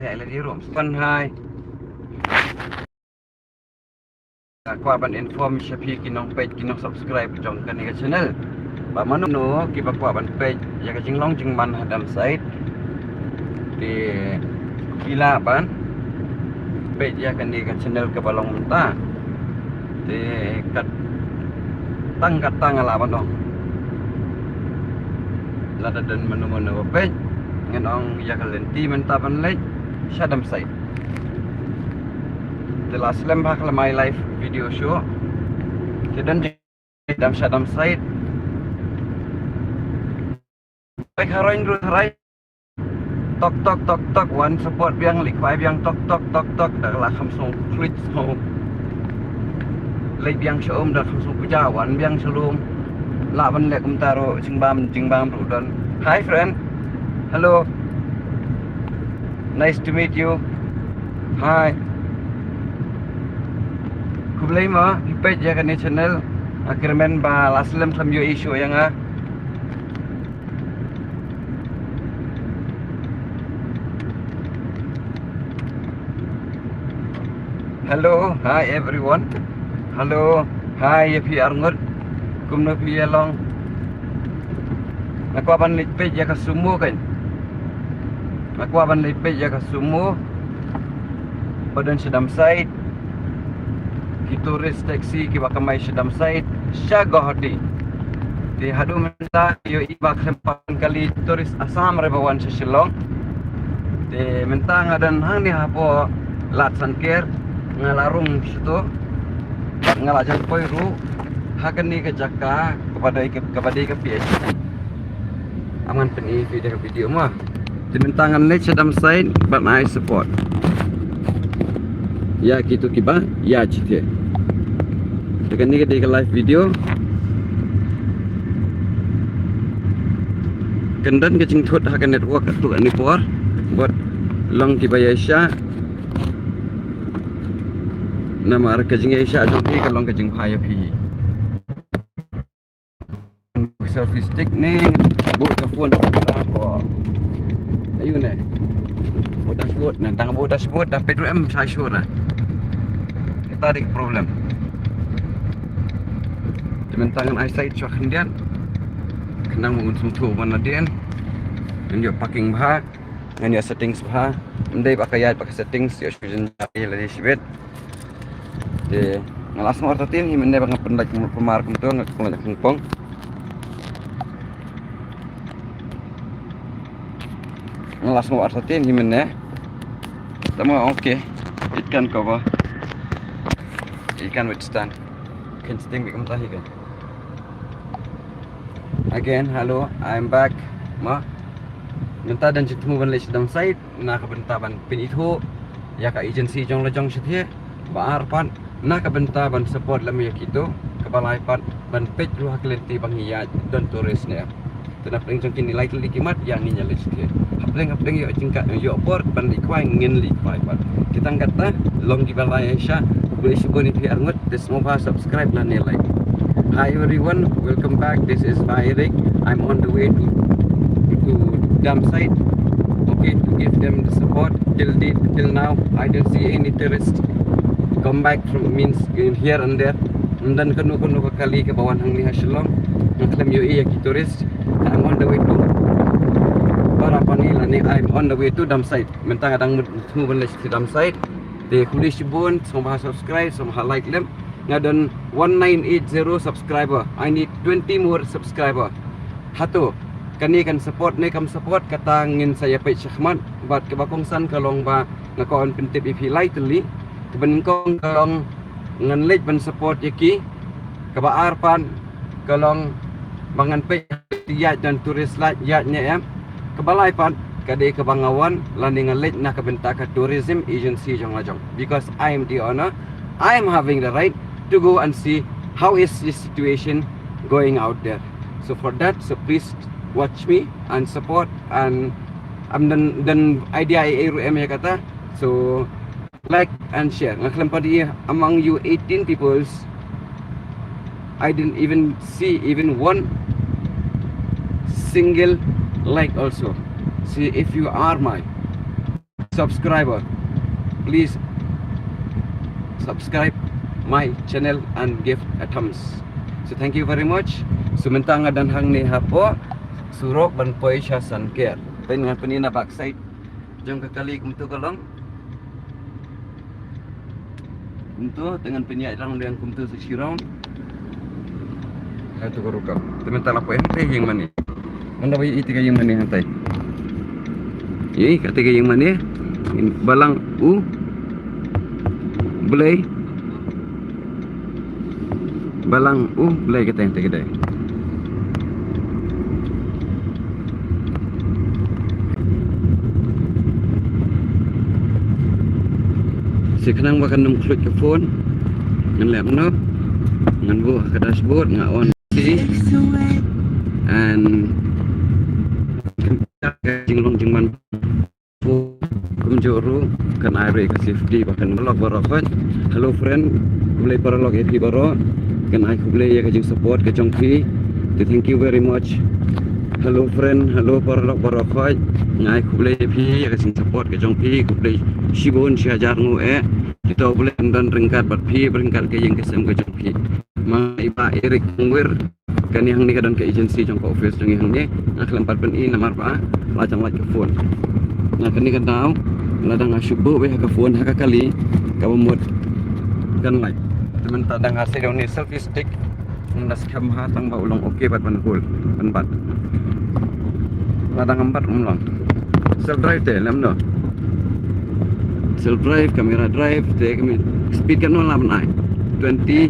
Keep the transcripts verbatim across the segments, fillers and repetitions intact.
Hai, la di rum. Span hai. Nga kwah ban inform sha phi ki nong peit, ki nong subscribe jong kane ka channel. Ba mano mano kiba kwah ban peit ïa ka jinglong jingman ha Damsait, te ki lah ban peit ïa kane ka channel kaba long mynta. Te kat tang kat tang nga lah ban ong. Lada don mano mano ba peit, ngan ong ïa ka lynti mynta ban leit sha Damsait. Te la slem bha ka la my live video show. Te don jingdam sha Damsait. Bai kharoin ru tharai. Tok tok tok tok, wan support biang, leit khwai biang, tok tok tok tok. Da la kham song klik song. Leit biang sha um, da kham song puja, wan biang sha lum. Lah ban leh kumta ruh, jingbam jingbam ruh don. Hi friend. Hello. Nice to meet you. Hi. Khublei mo, phi peit ïa kane channel. Nga kyrmen ba la slem khlem ïohi shuh ïa nga. Hello, hi everyone. Hello, hi ïa phi arngut. Kumno phi ïa long? Nga kwah ban leit peit ïa ka sumo kan. Nga kwah ban leit peit ïa ka sumo ba don sha Damsait. Ki tourist taxi kiba kamai sha Damsait, sha Guwahati. Te haduh mynta ïohi ba khlem pat kali tourist Assam re ba wan sha Shillong. Te mynta nga don hangne hapoh Lad Sanker, nga la rung shato. Nga la jan poi ruh ha kane ka jaka kaba dei ka, kaba dei ka P H C. Am ngan pyni phi da ka video ma. Te mynta ngan leit sha Damsait ban ai support ïa kito kiba ïaid shatei. Te kane ka dei ka live video. Kan don ka jingthut ha ka network katto katne por. Bad long kiba ïaishah. Namar ka jingïaishah jong phi ka long ka jingbha ïa phi. Selfie stick ne, buh ka phone ko. Ayu ne. Buh dashboard ne, tang buh dashboard, da peit ruh em sa shuh na. Kata dei ka problem. Te mynta ngan ai side shuwa khyndiat. Khnang ba un sngewthuh ban nadien. Ngan ïoh parking bha. Ngan ïoh settings bha. Ym dei ba ka ïaid ba ka settings, ïoh shu jynjar ïa lade shibit. Te nga la sngew artatien hi mynne ba nga pynlait pynmar kumto, nga pynlait pynpong. Nga la sngew artatien hi mynne. Tama okay. It can cover. It can withstand. Kan sting bik kumta hi kan. Again, hello, I'm back. Ma, mynta don jingthmu ban leit sha Damsait na ka bynta ban pynithuh ïa ka agency jong la jong shatei. Ba ar pat na ka bynta ban support lem ïa kito, kaba lai pat ban peit ruh ha ka lynti ba ngi ïaid don tourist ne. Te na pdeng jong kine lai tylli ki mat ïa ngi ïa leit shatei. Hapdeng hapdeng ïoh jingkha ïoh por ban leit khwai ngin leit khwai pat. Te tang katta, long kiba la ïaishah. Khublei shibun ïa phi arngut, te sngewbha subscribe lane like. Hi everyone, welcome back. This is Bah Eric. I'm on the way to to Damsait. Okay, to give them the support. Till the, till now, I don't see any tourist come back from, means, in here and there. Ym don kano kano ka kali kaba wan hangne ha Shillong. Nga khlem ïohi ïa ki tourist. I'm on the way to Barapani lane I'm on the way to Damsait. Mynta nga dang mut thmu ban leit sha Damsait. Te khublei shibun, sngewbha subscribe, sngewbha like lem. Nga don one nine eight zero subscriber. I need twenty more subscriber. Hato kane kan support ne kam support, kata ngin sa ïa peit shakhmat. Bad kaba kongsan ka long ba nga kwah ban pyntip ïa phi lai tylli. Kaba nyngkong ka long ngan leit ban support ïa ki. Kaba ar pat ka long ba ngan peit ïaid don tourist lait ïaid ne em. Kaba lai pat ka dei kaba nga wan lane nga leit na ka bynta ka tourism agency jong la jong, because I am the owner, I am having the right to go and see how is the situation going out there. So for that, so please watch me and support, and am don don idea ei ei ruh em ïa kata. So like and share. Nga khlem pat ïa among you eighteen peoples, I didn't even see even one single like also. See, if you are my, so subscriber, please subscribe my channel and give a thumbs. So thank you very much. So mynta nga don hangne hapoh surok ban poi sha Sanker. Pyn ngan pyni na backside jong ka kali kumtu ka long. Kumtu te ngan pynïaid rong biang kumtu sa shi rong. Hato ka rukom. Te mynta la poi hangtai ïing mane. Mynta ba ïa ite ka ïing mane hangtai. Ïa kata ka ïing mane. Balang U Blei. Balang U Blei kata hangtai ka dei. Shi khnang ba kan ym khluit ka phone. Ngan leh kumno? Ngan buh ha ka dashboard, nga on. And jinglong jingman kumjuh ruh kan ai ruh ïa ka safety ba kan lok baroh khoit. Hello friend, khublei paralok ïa phi baroh. Kan ai khublei ïa ka jingsupport ka jong phi. Te thank you very much. Hello friend, hello paralok baroh khoit. Nga ai khublei ïa phi ïa ka jingsupport ka jong phi. Khublei shibun shi hajar nguh eh. Kita U Blei un don ryngkat bad phi, ryngkat ka ïing ka sem ka jong phi. Ma i Bah Eric Tangwir. Kane hangne ka don ka agency jong ka office jong ngi hangne. Nga khlem pat pyni namar ba la jam light ka phone. Na kane ka daw lada nga shu buh beit ha ka phone ha ka kali kaba mut kan light. Te mynta da nga sa ïoh ne selfie stick. Nga da skhem ha tang ba u long okay bad ban hold ban bat. Lada ngam bat um long. Self drive te lem no. Self drive, camera drive te, kami speed kan no lam nai. Twenty,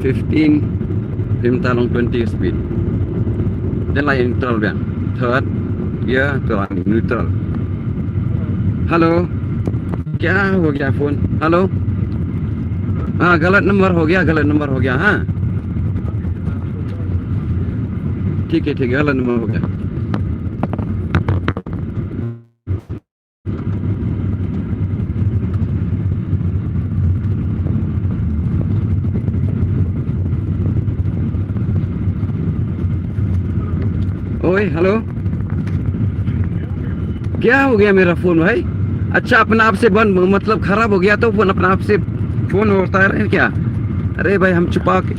fifteen, phim ta long twenty speed. Then lai neutral biang. Third gear to lai neutral. Hello. क्या हो गया फोन? हेलो. हाँ, गलत नंबर हो गया, गलत नंबर हो गया. हाँ, ठीक है, ठीक है, गलत नंबर हो गया. ओए, हेलो. क्या हो गया मेरा फोन भाई? अच्छा, अपने आप से बंद, मतलब खराब हो गया तो फोन अपने आप से फोन होता है क्या? अरे भाई, हम छुपा के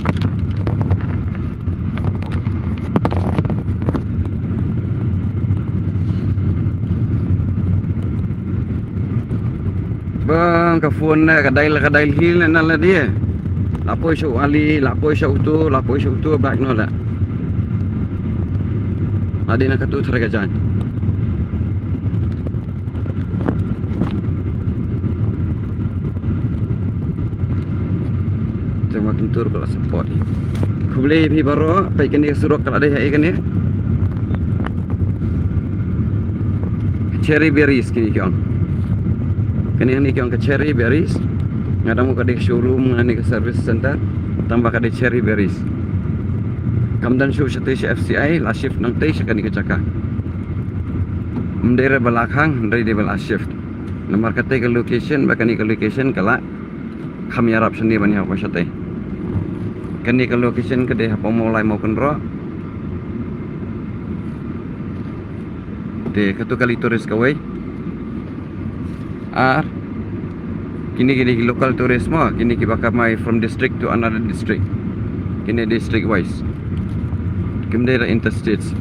Bang ka phone na ka dial, ka dial hi na na la dia. La poi sha u ali, la poi sha uto, la poi sha uto, bak no la. Adi na ka tu thra ka jan. Jong ma kyntur ka la support. Khublei phi baroh, peit kane surok ka la dei ha kane. Cherry berries kine ki ong. Kane hangne ki ong ka cherry berries. Nga dang ka dei showroom, nga ne ka service center. Tang ba ka dei cherry berries. Kam don shuh shatei sha F C I, la shift nangtei sha kane ka jaka. Ym dei re ba la khang, hynrei dei ba la shift. Namar katei ka location, ba kane ka location ka la kham ïarap shane ban ïa ka shatei. Kane ka location ka dei hapoh Mawlai Mawkynroh. Te katu kali tourist kawei. Ar kine kine ki local tourist mo, kine kiba kamai from district to another district. Kine district wise. Kim dei da interstates.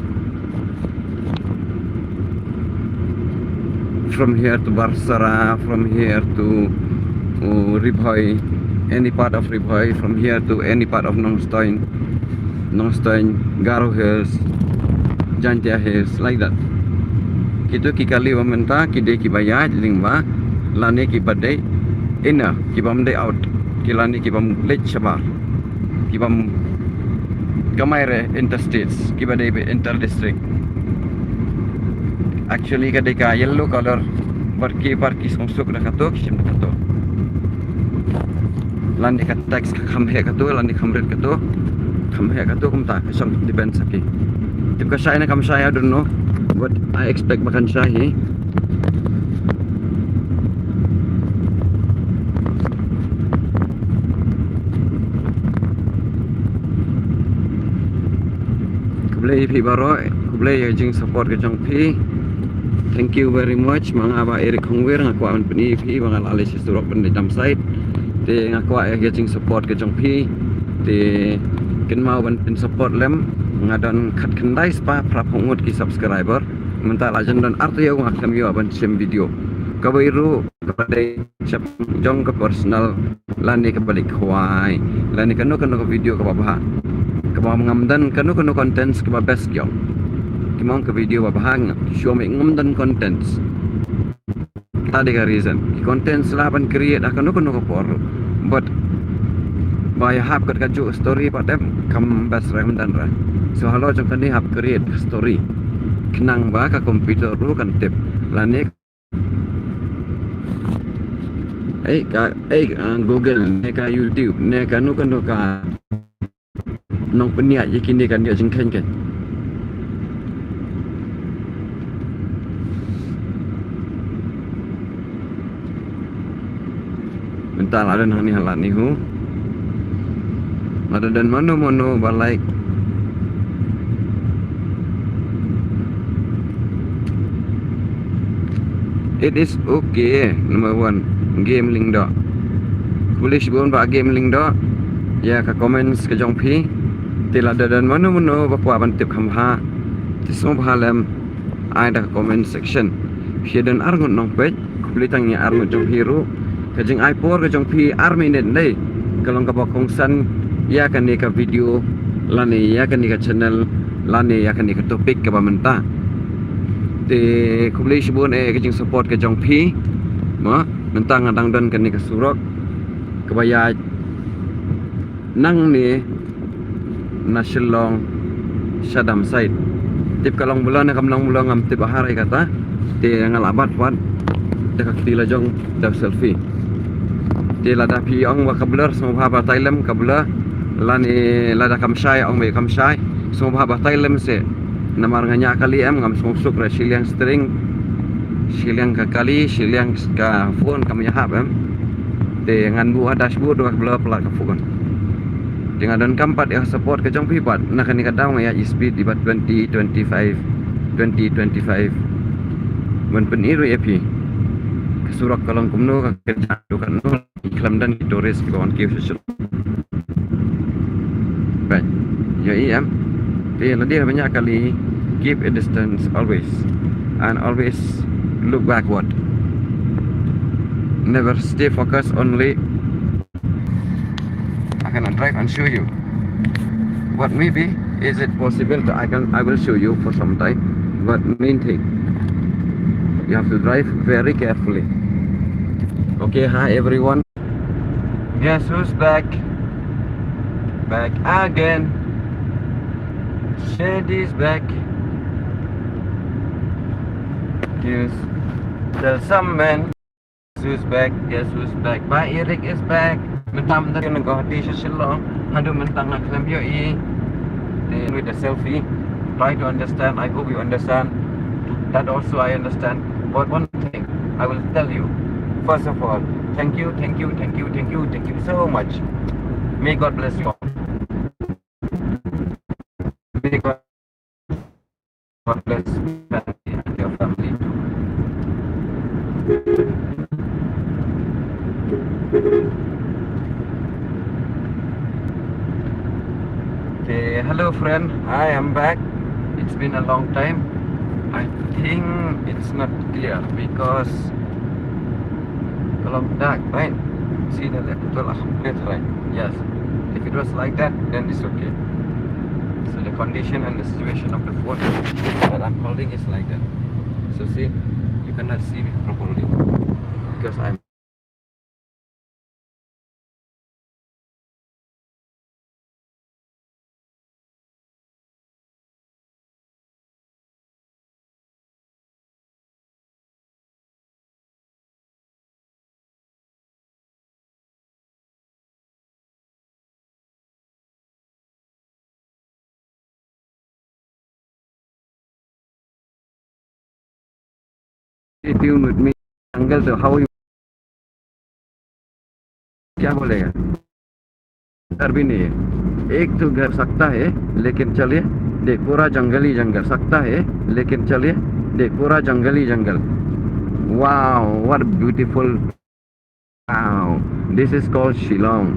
From here to Barsara, from here to, uh, Ri Bhoi, any part of Ri Bhoi, from here to any part of Nongstoiñ, Nongstoiñ, Garo Hills, Jaintia Hills, like that. Kitu ki kali ba mynta ki dei kiba ïaid lyngba lane kiba dei inner, kiba ym dei out, ki lane kiba ym leit shabar, kiba ym kamai re interstates, kiba dei ba inter district. Actually ka dei ka yellow color, bad ki bar ki song suk da katu, ki shim da katu. Lane ka tax ka kham heh katu, lane kham rit katu, kham heh katu kumta, ka shong depends ha ki. Tip ka shai ne kam shai, I don't know, but I expect ba kan shai hi. Khublei phi baroh, khublei ïa ka jingsupport ka jong phi. Thank you very much. Ma nga Bah Eric Hongwir, nga kwah ban pyni ïa phi ba nga la leit sha surok ban leit dam site. Te nga kwah ïa ka jingsupport ka jong phi. Te kynmaw ban pynsupport lem. Nga don khatkhyndai spah phra phew ngut ki subscriber. Mynta la jan don artaïew nga khlem ïoh ban shim video. Kawei ruh kaba dei shaphang jong ka personal lane kaba dei khwai lane kano kano ka video kaba bha. Kaba ngam don kano kano contents kaba best jong. Ki ong ka video ba bha nga shu ong ngam don contents. Te dei ka reason ki contents lah ban create ha kano kano ka por. But ba ïahap kat kajuh story pat em kam best re, ngam don re. So halor jong kane hap create story. Khnang ba ka computer ruh kan tip. Lane ei ka ei ka Google ne ka YouTube ne kano kano ka nongpynïaid ïa kine kan ïoh jingkheiñ kheiñ. Mynta la don hangne ha lad Nihu. Lada don mano mano ba like. It is okay. Number one, game Lyngdoh. Khublei shibun Bah game Lyngdoh ïa ka comments ka jong phi. Te lada don mano mano ba kwah ban tip kham bha, te sngewbha lem ai da ka comment section. Phi don ar ngut nongpeit. Khublei tang ïa ar ngut jong phi ruh. Ka jingai por ka jong phi ar minit dei ka long kaba kongsan ïa kane ka video lane ïa kane ka channel lane ïa kane ka topic kaba mynta. Te khublei shibun eh ka jingsupport ka jong phi. Mo mynta nga dang don kane ka surok kaba ïaid nangne na Shillong sha dam site. Tip ka long bala ne kam long bala ngam tip, ha rai kata. Te nga la bat pat da ka kti la jong da selfie. Te lada phi ong ba ka blur sngewbha batai lem ka blur lane lada kam shai ong ba kam shai sngewbha batai lem se. Namar nga ñiah kali em ngam sngewsuk re shiliang string shiliang ka kali shiliang ka phone kam ïahap em. Te ngan buh ha dashboard ba ka blur palat ka phone. Te nga donkam pat ïa ka support ka jong phi pat na kane ka daw nga ïaid speed iba twenty twenty-five twenty twenty-five. Ban pyni ruh ïa phi ka surok ka long kumno ka kyrja ruh katno. Khlem don ki tourist kiba wan kiew sha sha. Peit ïohi em. Te lada ba ñiah kali keep a distance always and always look backward. Never stay focused only. I cannot drive and show you. But maybe is it possible that I can I will show you for some time. But main thing you have to drive very carefully. Okay, hi everyone. Guess who's back? Back again. Shady's back. Yes. Tell some man. Guess who's back? Guess who's back? Bah Eric is back. Mynta mynta nga Guwahati sha Shillong. Haduh mynta nga khlem ïohi. Then with the selfie. Try to understand. I hope you understand. That also I understand. But one thing I will tell you. First of all, thank you, thank you, thank you, thank you, thank you so much. May God bless you all. May God bless you and your family too. Okay, hello friend. Hi, I'm back. It's been a long time. I think it's not clear because ka long dark, right? See the light, betul lah, complete, right? Yes. If it was like that, then it's okay. So the condition and the situation of the phone that I'm holding is like that. So see, you cannot see me properly because I'm Stay tuned with me. Jungle, so how you? क्या बोलेगा? घर भी नहीं है। एक तो घर सकता है, लेकिन चलिए, देख, पूरा जंगल ही जंगल सकता है, लेकिन चलिए, Deh, pura jungle hi jungle. Wow, what a beautiful. Wow, this is called Shillong.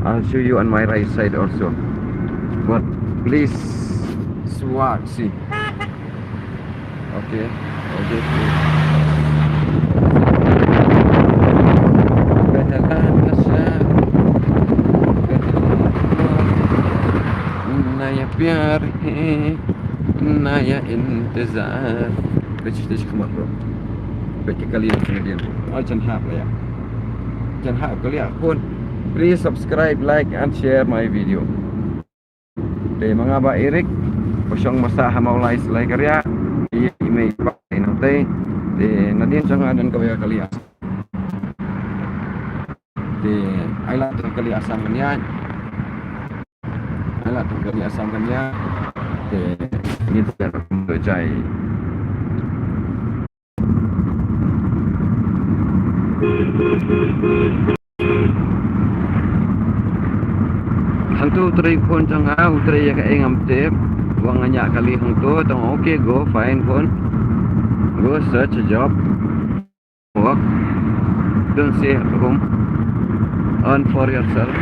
I'll show you on my right side also. But please, swag, see. Okay, okay. Peit ka kali jong Canadian. Ai, jan hap la ïa. Jan hap kali ïa khun. Please subscribe, like and share my video. Te ma nga Bah Eric, ba shong masa ha Mawlai Salai Kariah. Ïa i mei ba i nang tei. Te nadien jong nga don kawei ka kali ïa. Te ai la tang kali ïa sam kan ïa. Ai la tang kali ïa sam kan ïa. Te ngin sa kum to jai. Hangto u trei khun jong nga, u trei ïa kaei ngam tip. Wa nga ñiah kali hangto, tang okay, go find khun. Go search a job. Work. Don't stay at home. Earn for yourself.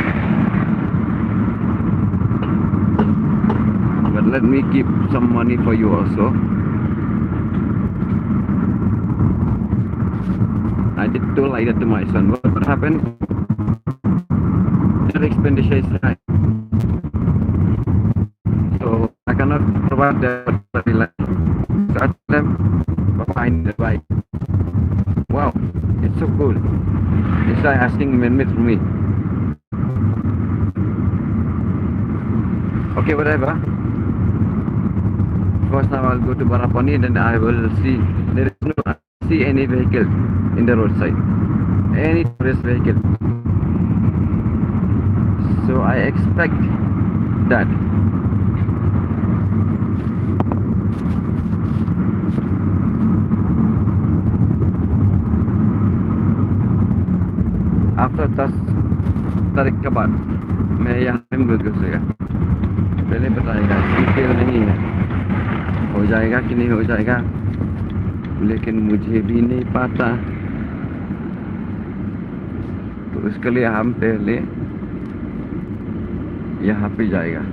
But let me keep some money for you also. I did told like that to my son. What happened? Their expenditure is high. So I cannot provide them what they like. So I tell them, "Papa, I need a bike." Wow, it's so cool. It's like asking man made for me. Okay, whatever. First now I'll go to Barapani, then I will see. There is no see any vehicle in the roadside, any tourist vehicle. So I expect that after दस तारीख के बाद मैं यहाँ पे मिल सकेगा। पहले बताएगा कि नहीं है, हो जाएगा कि नहीं हो जाएगा। लेकिन मुझे भी नहीं पता। तो उसके लिए हम पहले यहाँ पे जाएगा।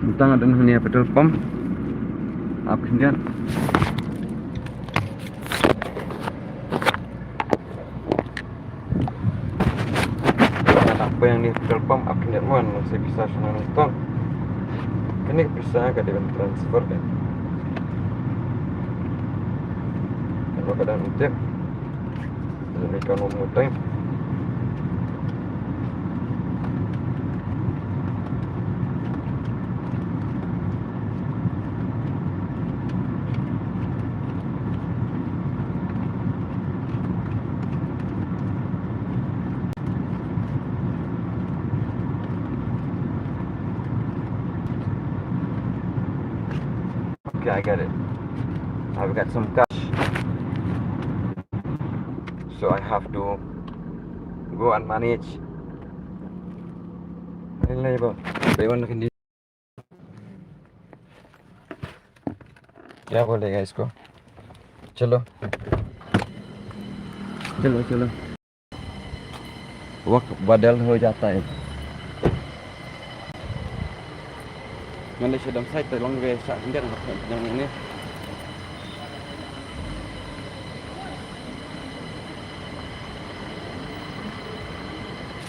Mynta nga don hangne ha petrol pump. Ap khyndiat. Nga la poi hangne ha petrol pump, ap khyndiat mo, ngan sa pisa shano nangtong. Kane ka pisa ka dei ban transfer de. Ka don ka dang tip. Let me count one more time. Okay, I get it. I've got some cash. So I have to go and manage. Anyway, bro, they want to continue. क्या बोलेगा इसको? चलो, चलो, चलो। वक्त बदल हो जाता है। Ngan leit sha dam sait, te long wei sha khyndiat, ngan hap jang ne.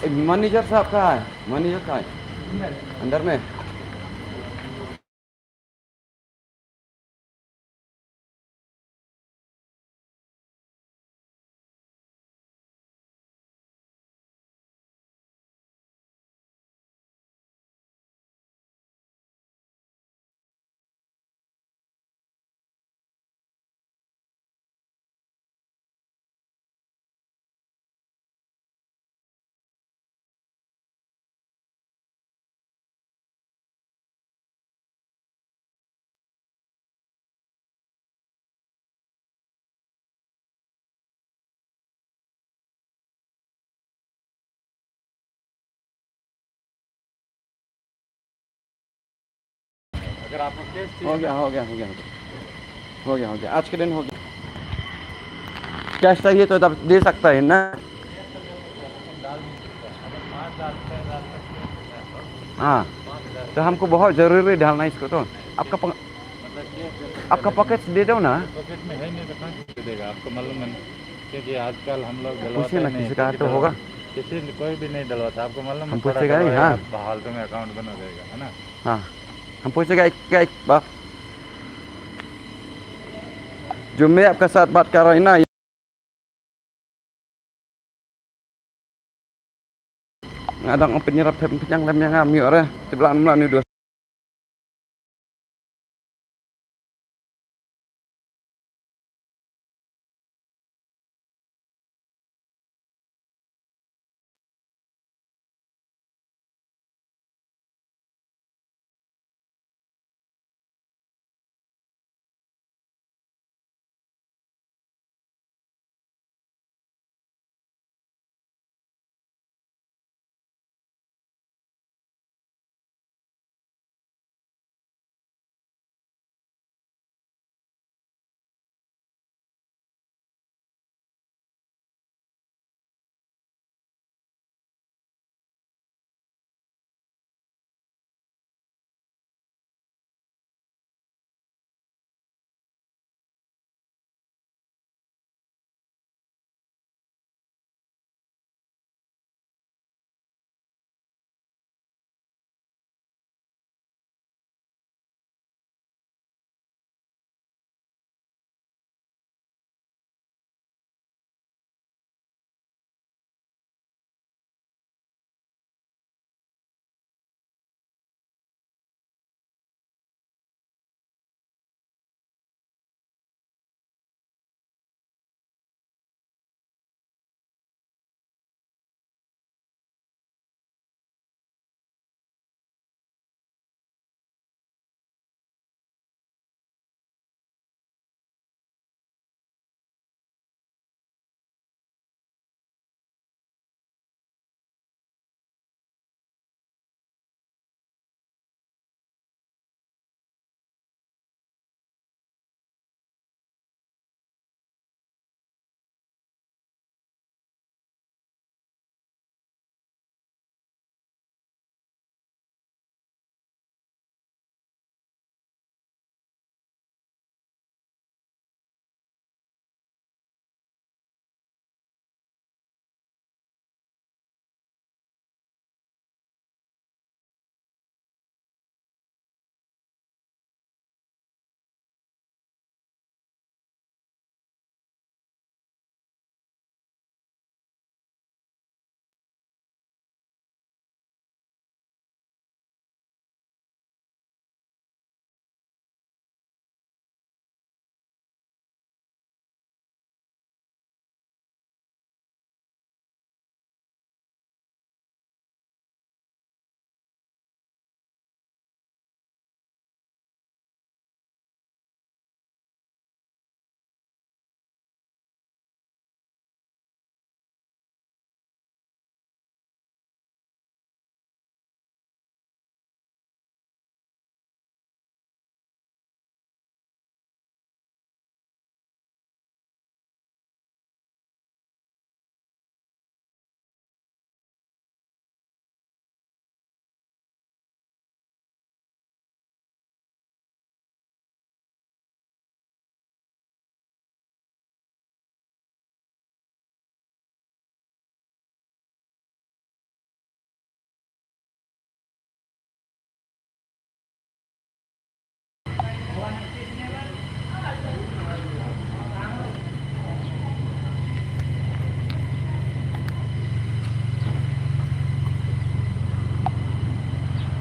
ए, मैनेजर साहब कहाँ है? मैनेजर कहाँ है? अंदर में। अगर आपको कैश चाहिए हो गया, हो गया, हो गया, हो गया। हो गया, हो गया, आज के दिन हो गया। कैश चाहिए तो तब दे सकता है ना? हाँ, तो हमको बहुत ज़रूरी डालना है इसको तो। आपका पक-, आपका पॉकेट दे दो ना। पॉकेट में है नहीं तो कहाँ से देगा, आपको मालूम है ना? क्योंकि आजकल हम लोग पूछे ना, किसी का तो होगा। किसी ने, कोई भी नहीं डलवाता, आपको मालूम है? हम पूछेगा ही, हाँ। फालतू में अकाउंट बंद हो जाएगा, है ना? हाँ, हम पूछेगा एक, क्या एक बात, जो मैं आपका साथ बात कर रहा हूँ ना, nga dang ong pynïarap pynïang lem ïa nga, mih re, te blan mlan ni dua.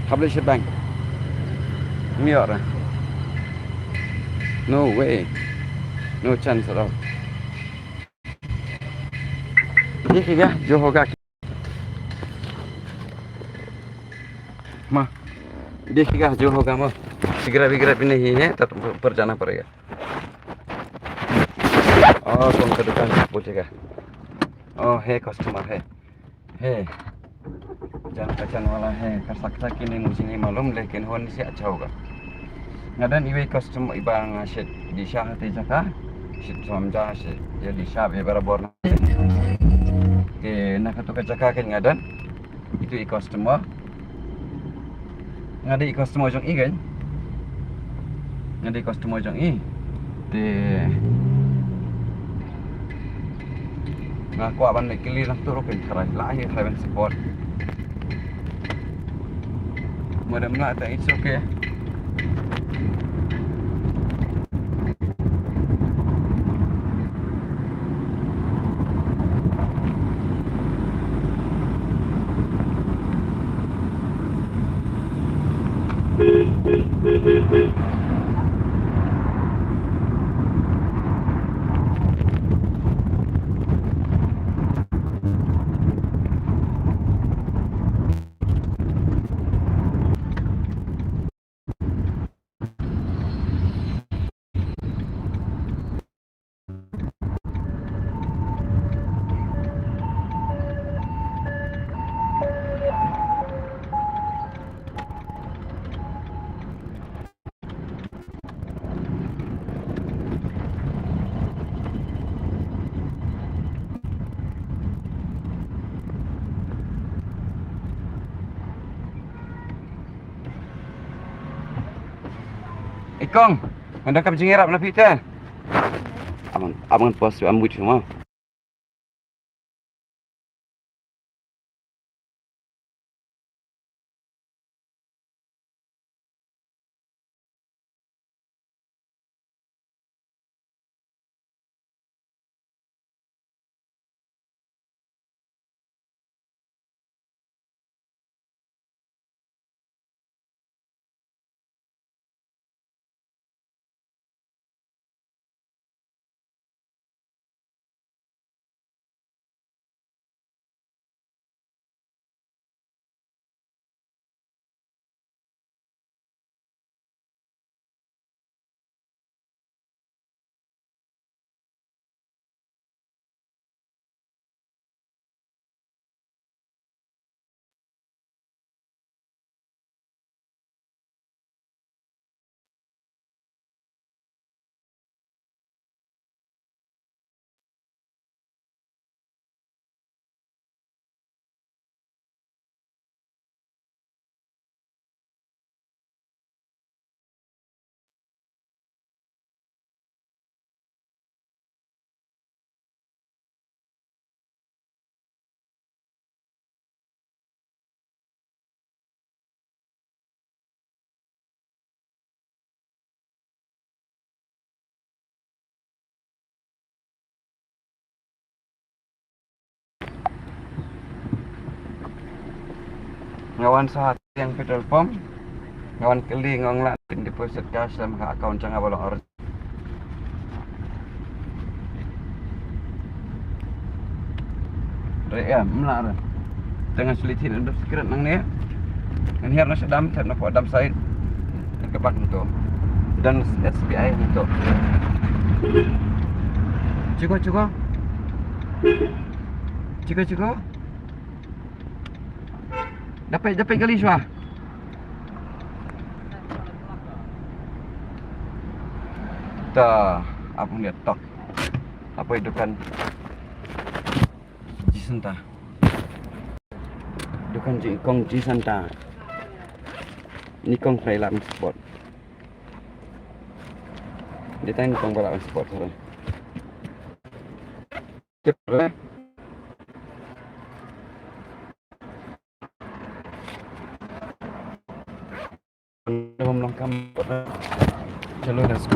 Publish bank. Mior. No way. No chance at all. देखिएगा जो होगा। माँ, देखिएगा जो होगा माँ। बिगड़ा बिगड़ा भी नहीं है, तब ऊपर जाना पड़ेगा। और कौन सा दुकान है पूछेगा। ओ, है कस्टमर है। है। जान पहचान वाला है, कर सकता कि नहीं मुझे नहीं मालूम, लेकिन होने से अच्छा होगा। Nga don iwei i customer iba nga shait dih sha ha kata ka jaka. Shait sawdong sha, shait ïa dih sha ba barabor na. Te na kata ka jaka kan nga don itu i customer. Nga dei i customer jong i kan. Nga dei i customer jong i. Te nga kwah ban leh kylli lang tu ruh kan tharai lah hi tharai ban support. Madam lah ta, it's okay. Ikong, ngan donkam jingïarap na phi te. Abang, abang pos, am wit ma. Nga wan sha ha tiang petrol pump. Nga wan kylli, nga ong lah phin deposit cash sha ka account jong nga ba long or. Re em, mla re. Te ngan shu leit hi na dep secret nangne. Ngan hiar na sha dam, thep na pdeng dam side. Ngan kyrpad hangto. Don S B I hangto. Chiko, chiko. Chiko, chiko. Dapat, dapat kali shuwa. Ta, apa ni tok? Apa itu kan? Jisanta. Dukan ji kong jisanta. Ni kong trai lam spot. Dia tanya kong balak spot sore. Cep re. Bym long kam. Chalo, let's go.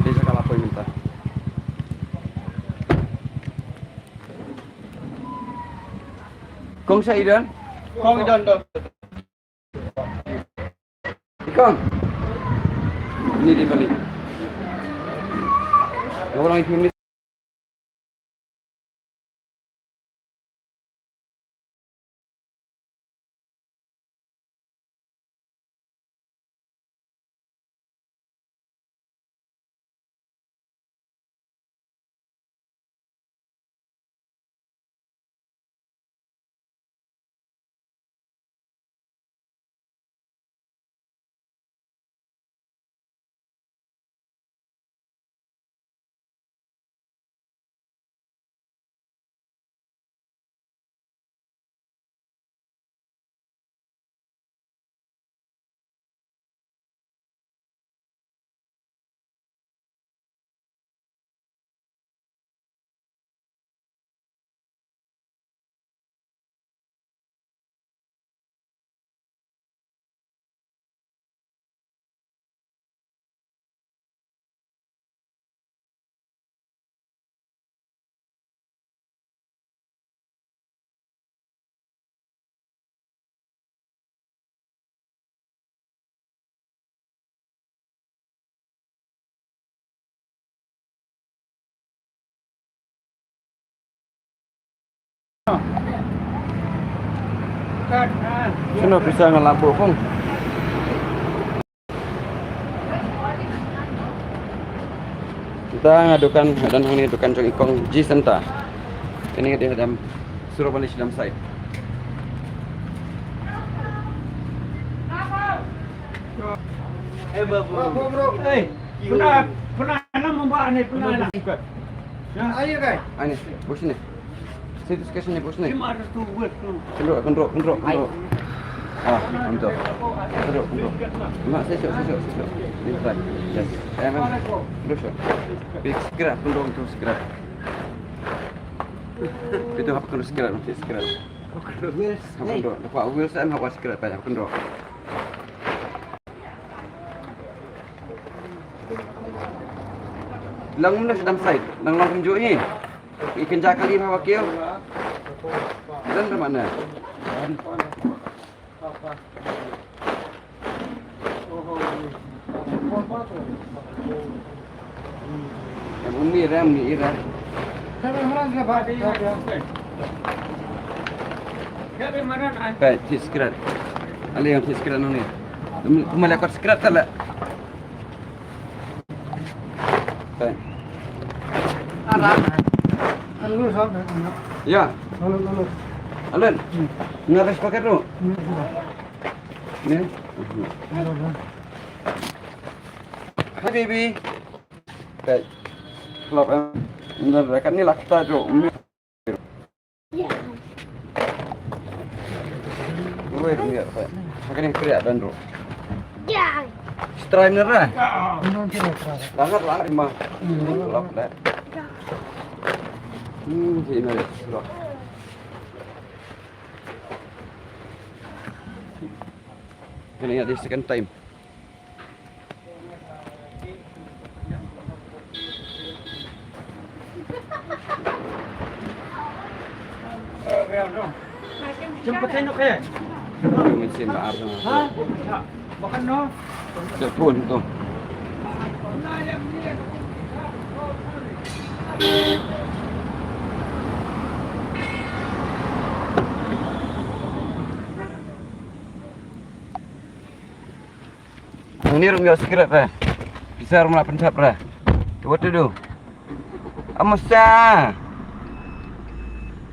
Dei sa ka la poi mynta. Kong sa i don? Kong i don, don. Kong. Ni di balik. Orang itu ni. Shano pisa nga la buh kong. Kita nga dukan, nga don hangne dukan jong i kong G Center. Ini dia dam suruh balik dalam side. Eh, bro, bro, bro. Eh, pernah, pernah nama mbak ni, pernah lah. Ayo, guys. Ani, bos ni. Sini, sini, sini, bos ni. Pynrung, pynrung, pynrung, pynrung. Ah, pynrung. Pynrung, pynrung. Mak, sini, sini, sini. Ni, tak. Yes. Eh, man. Pynrung, sini. Pik, segera, pynrung tu, segera. Pynrung, hap pynrung, segera, nanti segera. Hap pynrung. Dapat wheels, em, hap segera, pynrung. Lang muna sdang side, lang lang kumjuh hi. Ikan jakal ih hawa kiew. Dan da mana? Em umi ram ni ira. Kai, ti skrat. Ale yang ti skrat nang ni. Kuma lekot skrat tala. Kai. Lalu, sab, ya. Lalu, lalu. Alan. Nga res paket tu. Ni. Lalu, lalu. Hi, baby. Kai. Love, em. Nda rakat ni lah kita tu. Wei, rumiat, Pak. Makan yang kriak dan, bro. Strike ni, Ran. Langat, langat, Ima. Lap, dah. Hmm, sini, bro. Kena ingat di second time. Ngi ruh ïoh secret re. Pisa ruh mla pynthep re. What to do? Amusa.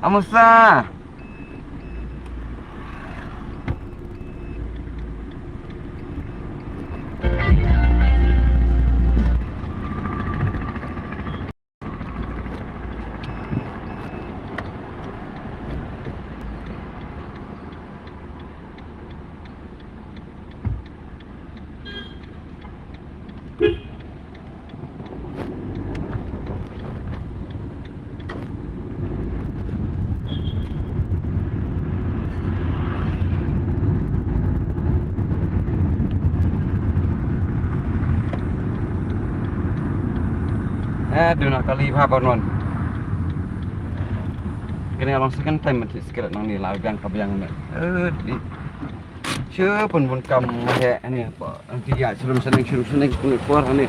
Amusa. Eh, duna kali bha ba non. Kane long second time mesti secret nang ni la biang ka biang ne. Eh, di. Shu pun pun kam he ni apa. Nanti ya, shurum seneng, shurum seneng, pun kuar ni.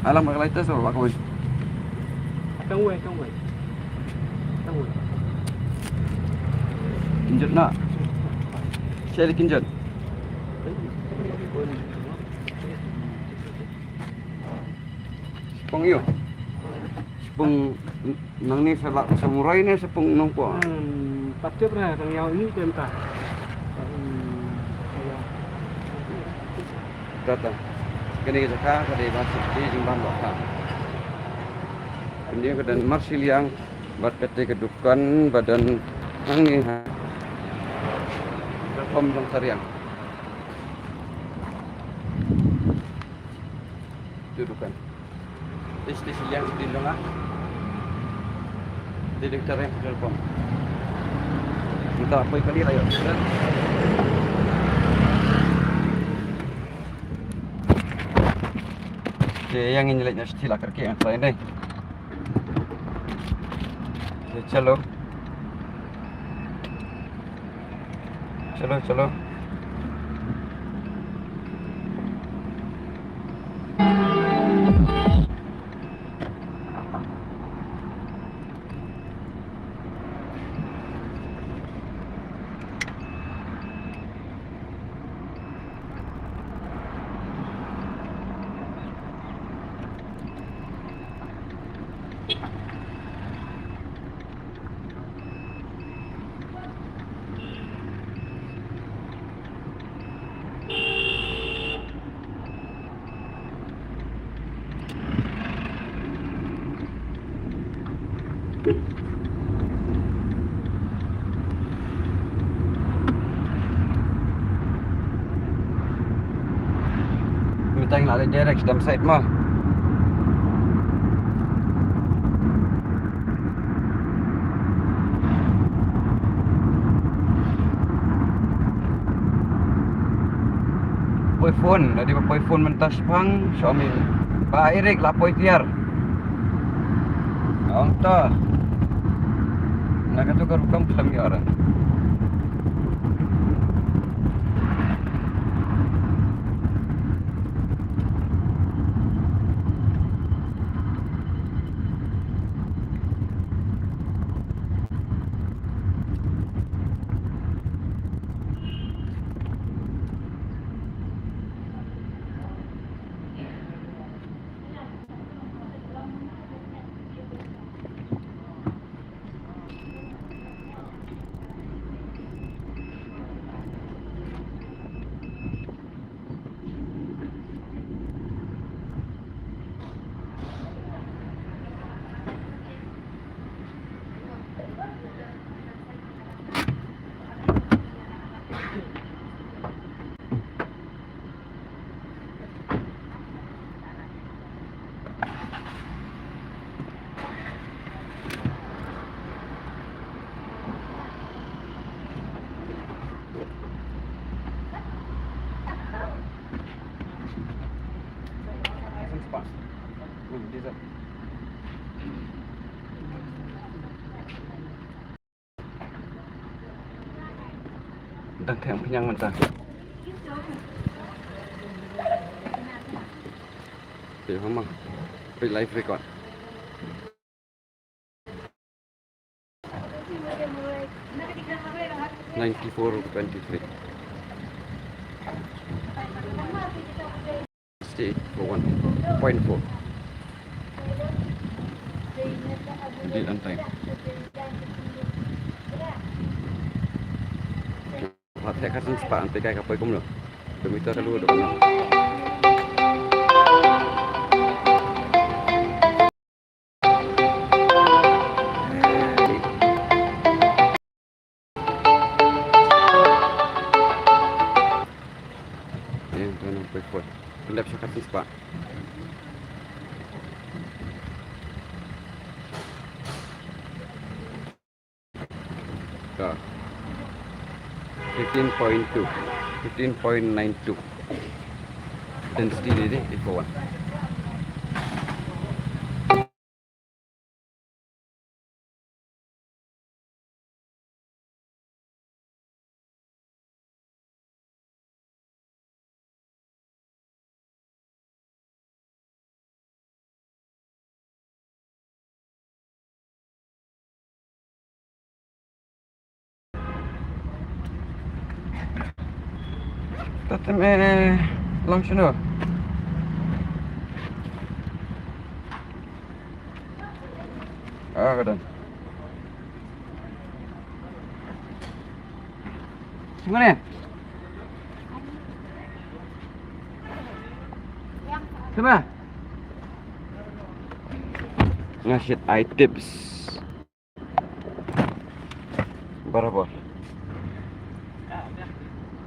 Alam ka lighter sa ba kawin. Tang wei, tang wei. Tang wei. Kinjut na. Cari kinjut. Sipung ïoh. Sipung nangne sa la samurai ne sipung nongpoh. Hmm, patut lah tang ïoh ini tem ta. Hmm, ïoh. Kata. Kane ka jaka ka dei ba safety jingbam dohkha. Kane ka don marshiliang bad kata ka dukan ba don hangne ha. Platform jong tariang. Tu dukan. Tis tis yang din dong ah. Di doktor yang telepon. Minta apa kali lah ya. Okey, yang ini lagi nak stil akar ke yang lain deh. चलो, चलो, चलो। Mynta ngi la leit direct sha dam site mo. Poi phone, lada ba poi phone mynta shaphang, Xiaomi. Ba Eric la poi tiar. Ong to. Na katu ka rukom khlem ïoh. Dang theng pynïang mynta. Te hama. Pre live record. Ninety-four twenty-three. Stay for one point four. Deal on time. Pat hek ka sen spah, ante kai ka poi kumno. Kilometer ka lu do. Ïa, tu nang poi poi. Pyndep sha ka sen spah. Ka. Fifteen point two. Fifteen point nine two. Density ni dei, equal one. Te te me long shano. Ah, ka don. Shimane? Shima? Nga shit ai tips. Barabor.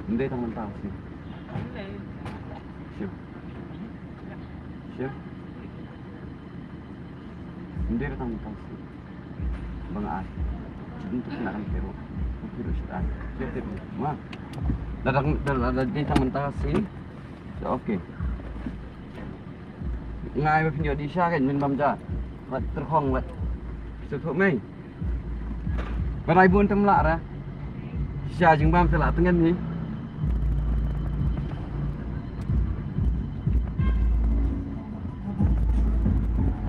Ym dei tang mynta shi. Shi. Shi. Ym dei tang mynta shi. Ba nga ai. Ym tu shi na kan kero. Kero shi ai. Shi te ma. Lada, lada, lada dei tang mynta shi. Okay. Nga ai ba phin ïoh di sha kan, men bam ja. Wat tyrkhong wat. Shu thuh mei. Ba rai bun tam lah ra. Sha jingbam te lah tyngen ni.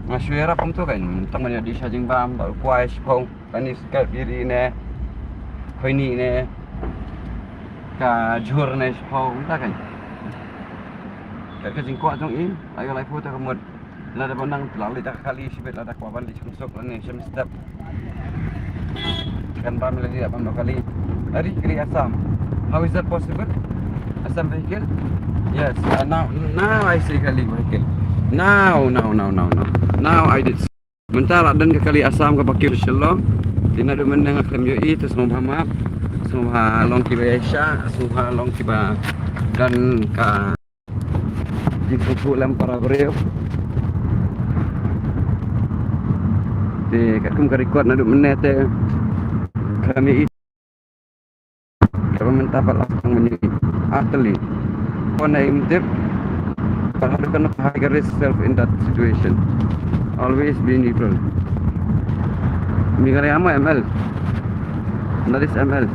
Nga shu ïarap kumto kan, tang ban ïa di sha jingbam, ba u kwai shiphew, kani skat biri ne, khoini ne, ka jhur ne shiphew, mynta kan. Ka, ka jingkwah jong i, la ïa lai phew ta ka mut. Lada ba nang la leit da ka kali shibit, lada kwah ban leit suk lane shem step. Kan ba mi la leit ban da kali. Ari kali Assam. How is that possible? Assam vehicle? Yes. Uh, now, now I see kali vehicle. Now, now, now, now, now. Now I did see. Mynta la don ka kali Assam kaba kiew Shillong. Te naduh mynne nga khlem ïohi, te sngewbha map. Sngewbha long kiba ïaishah, sngewbha long kiba don ka jingkyrkhu lem para briew. Te katkum ka record naduh mynne te khlem ïohi. Kaba mynta pat la sdang ban ïohi. Utterly. Pon ai im tip. Pat haduh katno ka high risk self in that situation. Always be neutral. Meghalaya mo M L. That is M L.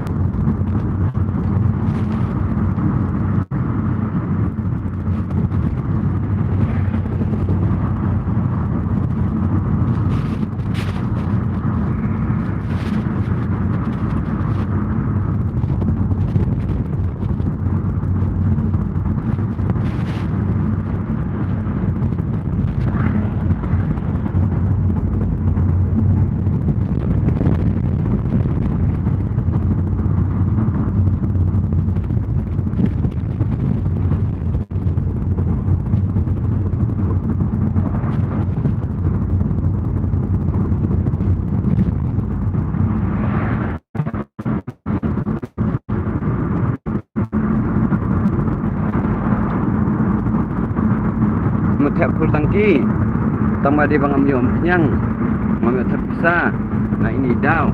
Mut thep full tangki. Tang ba dei ba ngam ïoh pynïang. Ngam ïoh thep pisa. Nga ini daw.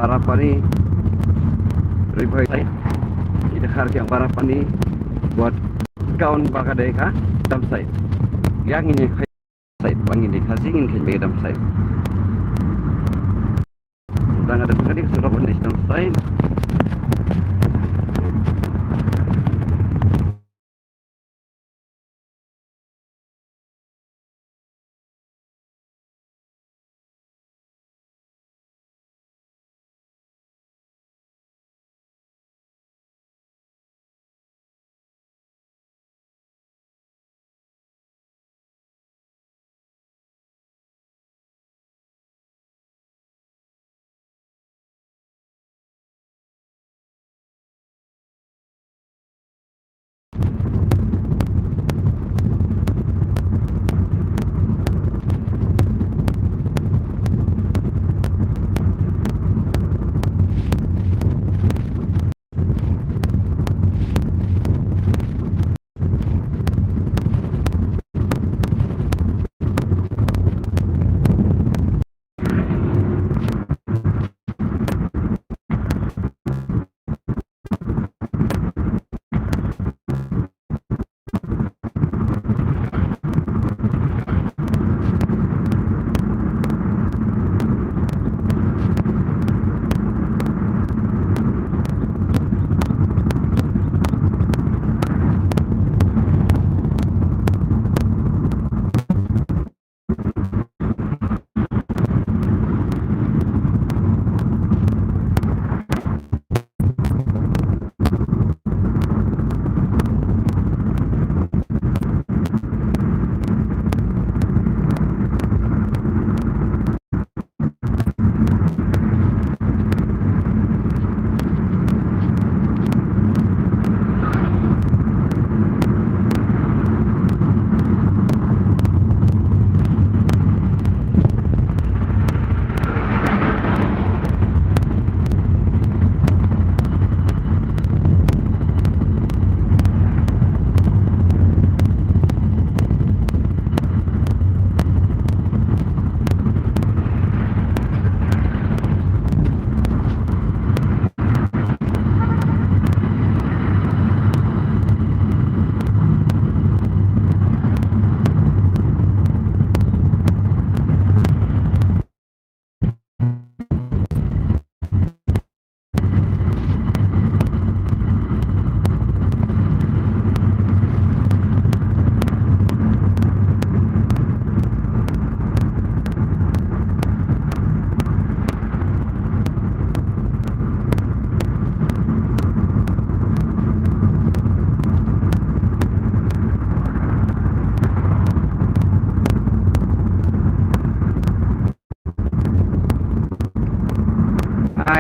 Barapani. Ribai. Ida khar kiang Barapani. Buat kaun ba ka dei ka dump site. Yang ini site ba ngin dei ka sing in ka dei dump site. Tang ada ka dei ka surok ni dump site.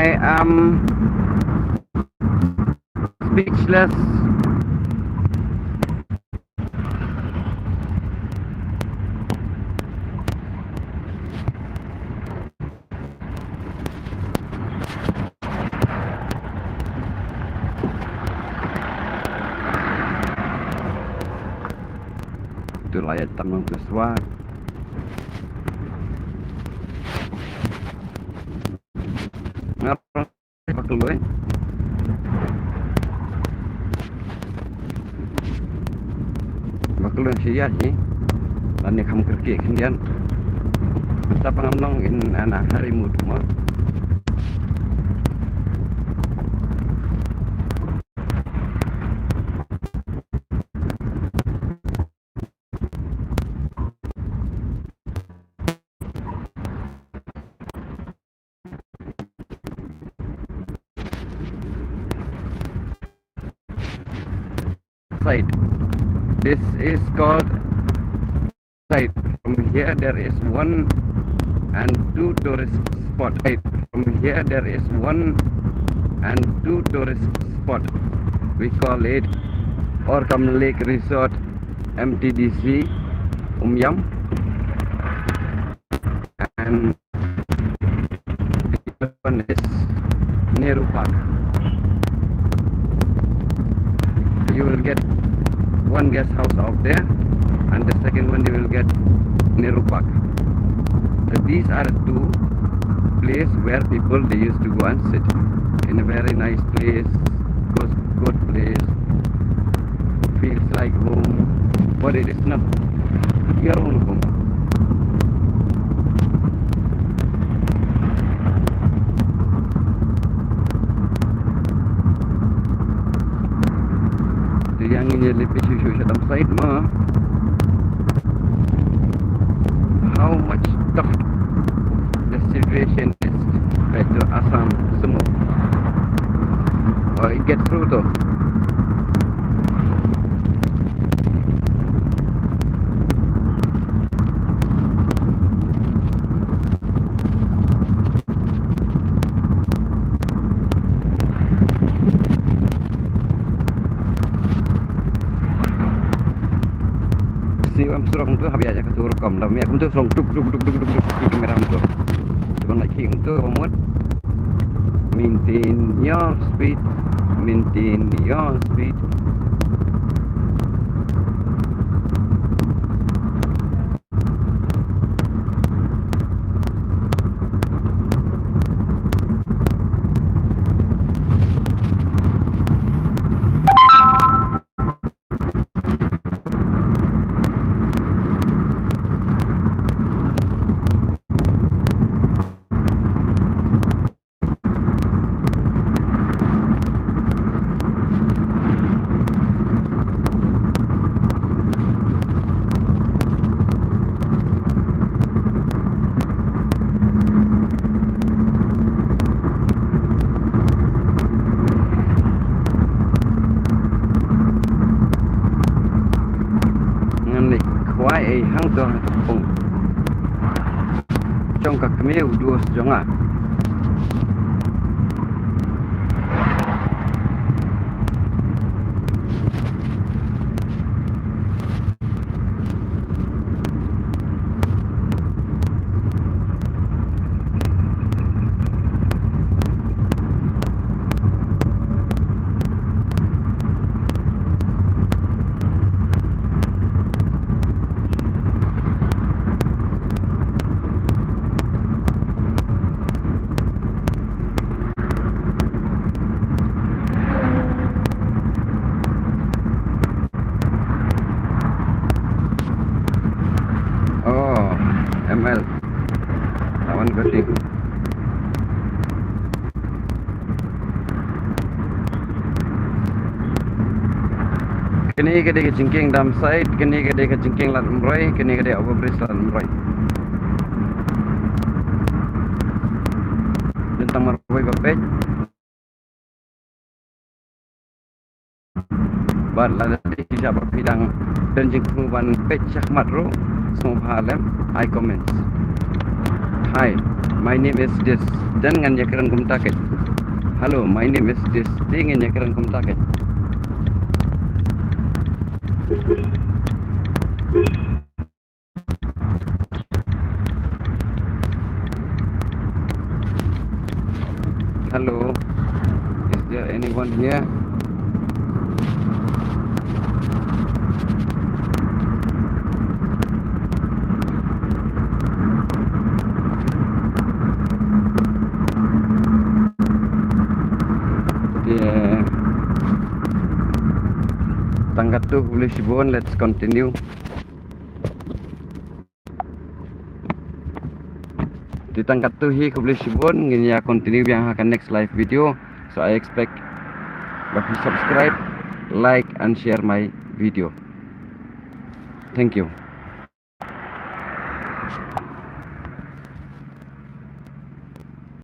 I am speechless. Tu la ïa tam nang tu swa. Ngar ba kloi. Ba kloi shi ïa hi. Lane kham kyrkieh khyndiat. Sa pang am long in ana hari mut mo. Side. This is called side. From here there is one and two tourist spot. Side. From here there is one and two tourist spot. We call it Orkam Lake Resort, M T D C, Umiam. And the other one is Nehru Park. You will get one guest house out there, and the second one you will get Nehru Park. So these are two places where people they used to go and sit in a very nice place, good, good place. Feels like home, but it is not your own home. Te ïa ngin ïa leit shuh shuh sha dam side mo. How much tough the situation is right to Assam sumo. Oh, it gets through though. Siew em surok tu hap ïa ka tur kam da mia kum tu surok tuk tuk tuk tuk tuk tuk ki kamera tu. Cuba nak king tu mut. Maintain your speed, maintain your speed. Ngan leit khwai ei hangto hangto pung. Jong ka kmie u dost jong nga. Oh, M L. That one good thing. Kane ka dei ka jingkieng dam site, kane ka dei ka jingkieng Lad Umroi, kane ka dei overbridge Lad Umroi. Don tang marwei ba peit. Bad lada phi sngewbha, phi dang don jingthmu ban peit shakhmat ruh, sngewbha lem ai comments. Hi, my name is this. Te ngan ïa kren kumta keiñ. Hello, my name is this. Te ngan ïa kren kumta keiñ. Hello, is there anyone here? Te tang katto, khublei shibun, let's continue. Te tang katto hi, khublei shibun, ngin ïa continue biang ha ka next live video. So I expect ba phi subscribe, like and share my video. Thank you.